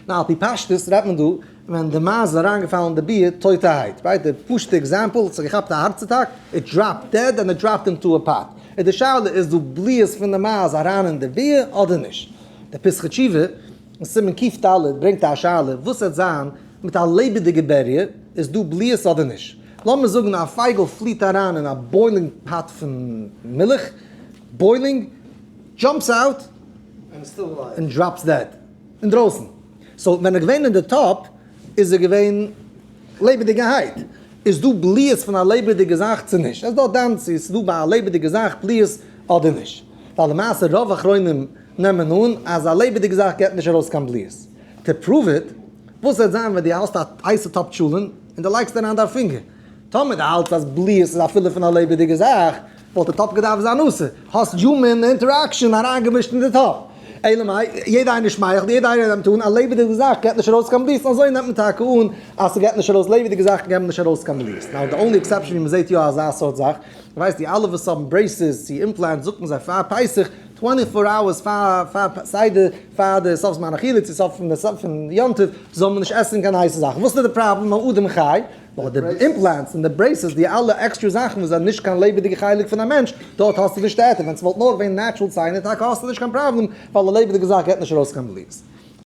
Now, על פי פשטות רעדט מען דא ווען די מייז איז אריינגעפאלן אין די ביר טויטערהייט, right? די פשוטע example, האט זיך געכאפט א heart attack, it dropped dead and it dropped into a pot. איז די שאלה איז דא בליעות פון די מייז אריין אין די ביר אדער נישט? די פתחי תשובה אין סימן קד ברענגט א שאלה, וואס וועט זיין מיט א לעבעדיגע בריה, איז דא בליעות אדער נישט? לאמיר זאגן א פייגל פליט אריין אין א boiling pot פון מילך, boiling, jumps out, און drops dead אינדרויסן. So ווען ער געווען אין די טאפ איז ער געווען לעבעדיגערהייט. איז דא בליעות פון א לעבעדיגע זאך צו נישט? עס איז דא דן צו עס איז דא ביי א לעבעדיגע זאך בליעות אדער נישט. ווייל למעשה רוב אחרונים נעמען אן אז א לעבעדיגע זאך געבט נישט ארויס קיין בליעות. To prove it, וואס וועט זיין ווען דו האסט א הייסע טאפ טשולענט און דו לייגסט אריין דיין פינגער? טאמער דו האלטסט אז בליעות איז אפילו פון א לעבעדיגע זאך, וואלט די טאפ געדארפט זיין אסור. האסט human interaction אריינגעמישט אין די טאפ. אלא מאי, יעדע איינער שמייכלט, יעדע איינער נעמט אן, א לעבעדיגע זאך געבט נישט ארויס קיין בליעות, און אזוי נעמט מען טאקע אן אז ס'געבט נישט ארויס, לעבעדיגע זאכן געבן נישט ארויס קיין בליעות. Now די only exception ווי מ'זעט יא אזא סארט זאך, ווייסט די אלע וואס האבן braces צו implants זאגט מען זיי פאר פסח, 24 hours פאר פאר סדר, פאר די סוף זמן אכילה צו סוף פון די סוף פון יום טוב, זאל מען נישט עסן קיין הייסע זאכן. וואס איז די פראבלעם? א אדם חי, נאר די implants און די braces, די אלע עקסטרע זאכן וואס זענען נישט קיין לעבעדיגע חלק פון א מענטש, דארט האסטו נישט די היתר. ווען ס'וואלט נאר געווען natural ציינער טאקע האסטו נישט קיין פראבלעם, ווייל א לעבעדיגע זאך געבט נישט ארויס קיין בליעות.